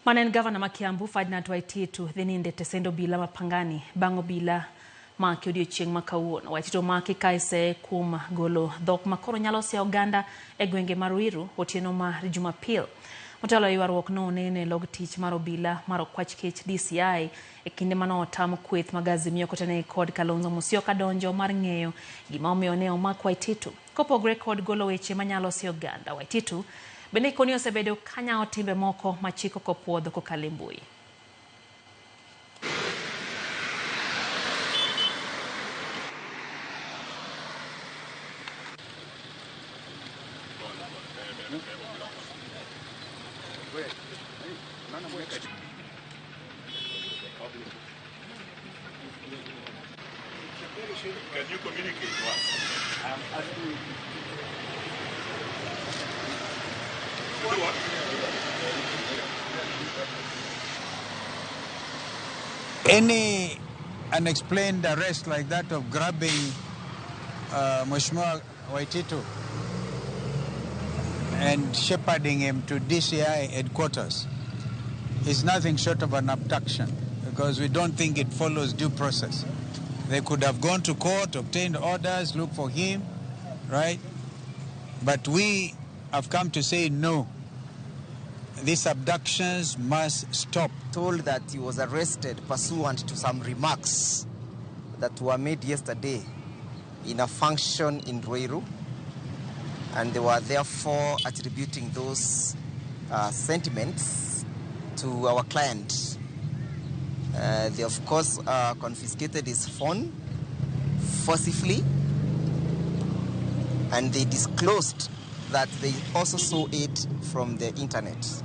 Mane en gavana ma Kiambu Ferdinand Waititu dhi nindo e tesend obila ma Pangani bang' obila maki odiochieng' ma kawuono. Waititu omaki ka iseye kuom golo dhok ma koro nyalo siya oganda e gwenge ma Ruiru otieno mar Jumapil. Motelo e ywaruok no oneno e log tich mar obila mar Okwach Kech DCI e kinde mane otam kweth mag Azimio kotenegi kod Kalonzo Musyoka donjo mar ng'eyo gima omiyo ne omak Waititu. Kopogre kod golo weche manyalo siyo oganda, Waititu bende koni osebedo kanyawo timbe moko ma chik ok opuodho kokalo e mbui. Can you communicate to us? I'm asking you. To do what? Any unexplained arrest like that of grabbing Mheshimiwa Waititu and shepherding him to DCI headquarters is nothing short of an abduction, because we don't think it follows due process. They could have gone to court, obtained orders, looked for him, right? But we have come to say no. These abductions must stop. Told that he was arrested pursuant to some remarks that were made yesterday in a function in Ruiru, and they were therefore attributing those sentiments to our client. They of course confiscated his phone forcibly, and they disclosed that they also saw it from the internet.